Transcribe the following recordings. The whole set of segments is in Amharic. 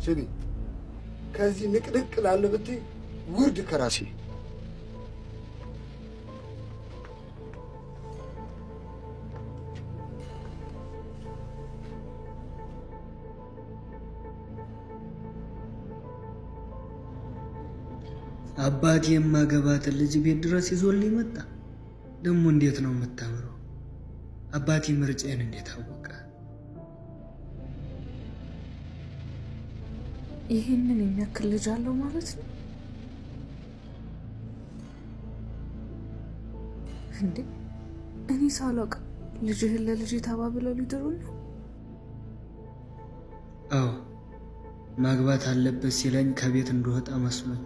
ስሚ፣ ከዚህ ንቅንቅ ላለ ብትይ ውርድ ከራሴ። አባቴ የማገባትን ልጅ ቤት ድረስ ይዞልኝ መጣ። ደግሞ እንዴት ነው የምታምረው! አባቴ ምርጫዬን እንዴት አወቀ? ይህንን የሚያክል ልጅ አለው ማለት ነው እንዴ? እኔ ሳላውቅ ልጅህን ለልጅ ተባብለው ሊድሩ ነው? አዎ፣ ማግባት አለበት ሲለኝ ከቤት እንደወጣ መስሎኝ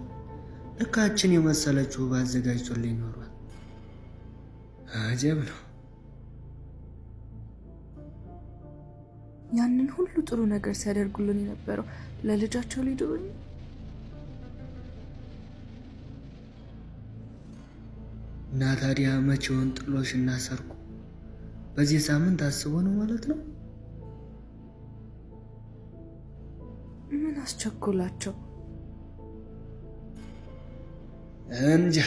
ልካችን የመሰለችው አዘጋጅቶልኝ ኖሯል። አጀብ ነው። ያንን ሁሉ ጥሩ ነገር ሲያደርጉልን የነበረው ለልጃቸው ሊድሩኝ? እና ታዲያ መቼውን ጥሎሽ እና ሰርጉ በዚህ ሳምንት አስቦ ነው ማለት ነው? ምን አስቸኮላቸው? እንጃ፣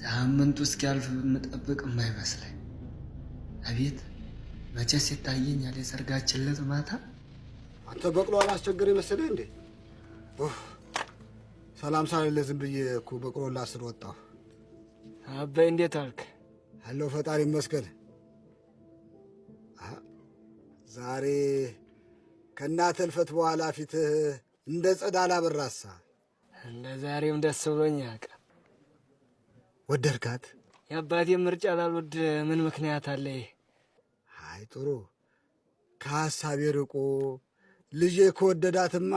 ሳምንቱ እስኪያልፍ የምጠብቅ የማይመስለኝ። አቤት መቼስ ይታየኛል የሰርጋችን ዕለት ማታ። አንተ በቅሎ አላስቸገረ መሰለህ እንዴ? ኡፍ፣ ሰላም ሳልልህ ዝም ብዬ እኮ በቅሎ ላስር ወጣሁ። አባይ እንዴት አልክ? አለሁ፣ ፈጣሪ ይመስገን። አሀ፣ ዛሬ ከእናትህ እልፈት በኋላ ፊትህ እንደ ጸዳል አበራሳ። እንደ ዛሬም ደስ ብሎኝ ያውቃል። ወደድካት? የአባቴ ምርጫ ላልወድ ምን ምክንያት አለ? አይ ጥሩ፣ ከሀሳቤ ርቆ ልጄ ከወደዳትማ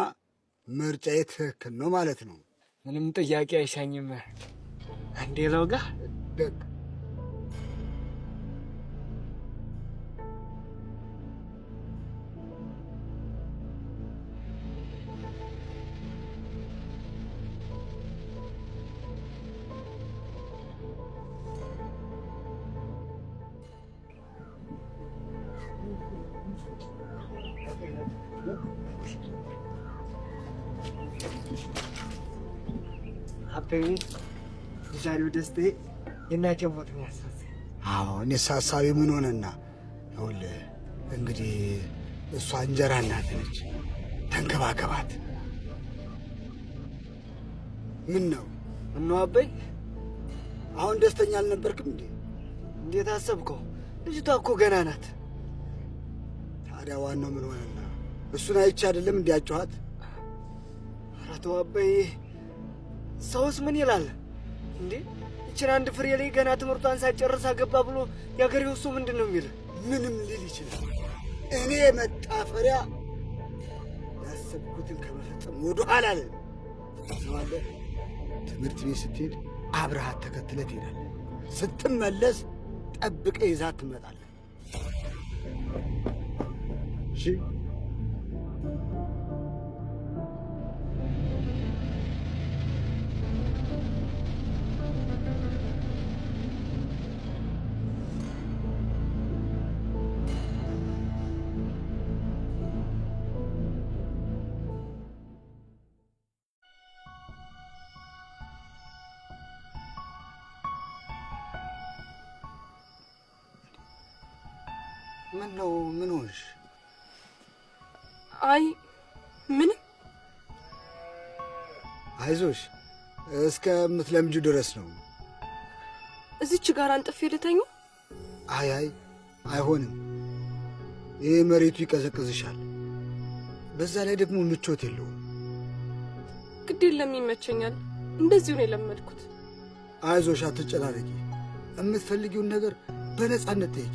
ምርጫዬ ትክክል ነው ማለት ነው። ምንም ጥያቄ አይሻኝም። አንዴ ለውጋ። ደግ። አባዬ የዛሬው ደስታዬ የእናቴ ሞት ነው ያሳዘኝ። አዎ፣ እኔስ ሀሳቤ ምን ሆነና፣ ይኸውልህ እንግዲህ እሷ እንጀራ እናት ነች፣ ተንከባከባት። ምን ነው? ምነው አባይ? አሁን ደስተኛ አልነበርክም እንዴ? እንዴት አሰብከው? ልጅቷ እኮ ገና ናት። ታዲያ ዋናው ምን ሆነና? እሱን አይቼ አይደለም እንዲያጨኋት። ኧረ ተው አባዬ፣ ሰውስ ምን ይላል እንዴ? ይችን አንድ ፍሬ ላይ ገና ትምህርቷን ሳትጨርስ አገባ ብሎ የአገሬው ሰው ምንድን ነው የሚል? ምንም ሊል ይችላል። እኔ መጣፈሪያ ያሰብኩትን ከመፈጸም ወደ ኋላ አልልም። ትሰማለህ? ትምህርት ቤት ስትሄድ አብረሃት ተከትለህ ትሄዳለህ። ስትመለስ ጠብቀህ ይዛት ትመጣለህ። እሺ? ምን ነው? ምን ሆንሽ? አይ ምንም። አይዞሽ፣ እስከምትለምጂው ድረስ ነው። እዚች ጋር አንጥፌ ልተኛ? አይ አይ፣ አይሆንም። ይህ መሬቱ ይቀዘቅዝሻል። በዛ ላይ ደግሞ ምቾት የለውም። ግድ የለም ይመቸኛል። እንደዚሁ ነው የለመድኩት። አይዞሽ፣ አትጨናነቂ። የምትፈልጊውን ነገር በነፃነት ጠይቂ።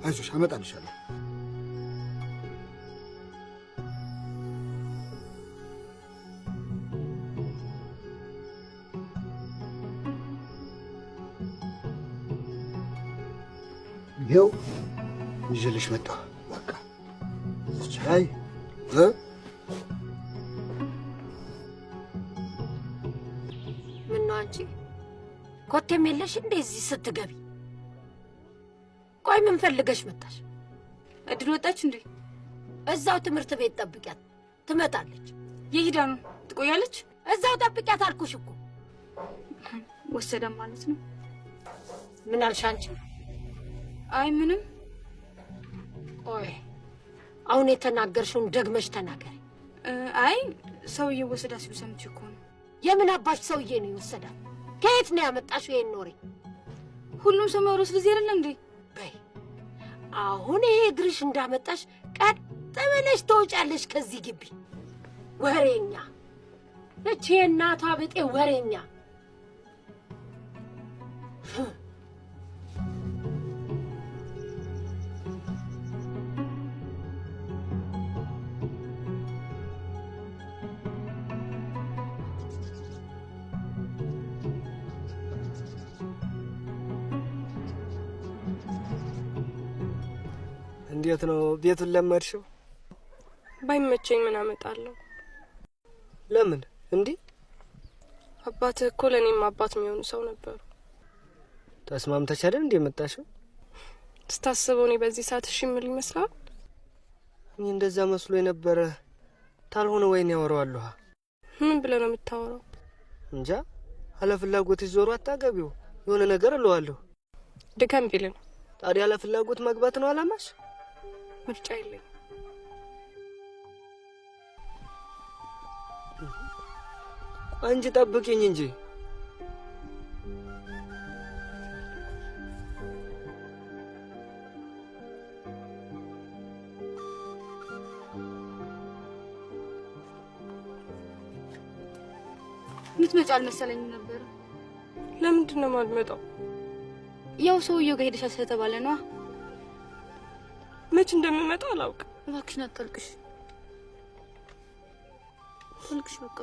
አይዞሽ፣ አመጣልሻለሁ። ይኸው ይዤልሽ መጣሁ። በቃ እዚች ላይ እ ምነው አንቺ ኮቴም የለሽ እንዴ እዚህ ስትገቢ? ቆይ ምን ፈልገሽ መጣሽ? እድል ወጣች እንዴ? እዛው ትምህርት ቤት ጠብቂያት። ትመጣለች። የሂዳ ነው ትቆያለች። እዛው ጠብቂያት አልኩሽ እኮ። ወሰደ ማለት ነው። ምን አልሽ አንቺ? አይ ምንም። ቆይ አሁን የተናገርሽውን ደግመሽ ተናገሪ። አይ ሰውዬው ወሰዳ ሲሉ ሰምቼ እኮ ነው። የምን አባሽ ሰውዬ ነው የወሰዳት? ከየት ነው ያመጣሽው ይሄን ወሬ? ሁሉም ሰው የሚያወራው ስለዚህ አይደለም እንዴ? በይ አሁን ይሄ እግርሽ እንዳመጣሽ ቀጥ ብለሽ ትወጫለሽ ከዚህ ግቢ። ወሬኛ እቺ የእናቷ ብጤ ወሬኛ። እንዴት ነው ቤቱን ለመድሽው? ባይመቸኝ ምን አመጣለሁ? ለምን እንዲህ? አባትህ እኮ ለእኔም አባት የሚሆኑ ሰው ነበሩ። ተስማምተሽ አይደል እንዴ የመጣሽው? ስታስበው እኔ በዚህ ሰዓት እሺ የምል ይመስላል? እኔ እንደዛ መስሎ የነበረ ታልሆነ ወይን ያወራዋለሁ። ምን ብለህ ነው የምታወራው? እንጃ አለፍላጎትሽ ዞሮ አታገቢው የሆነ ነገር እለዋለሁ። ድከም ቢል ነው ታዲያ። አለፍላጎት ማግባት ነው አላማሽ? ምርጫ የለኝም። አንቺ ጠብቂኝ እንጂ። የምትመጪ አልመሰለኝም ነበር። ለምንድን ነው የማልመጣው? ያው ሰውየው ጋር ሄደሻል ስለተባለ ነዋ። መች እንደምመጣ አላውቅም። እባክሽን አታልቅሽ፣ አታልቅሽ በቃ።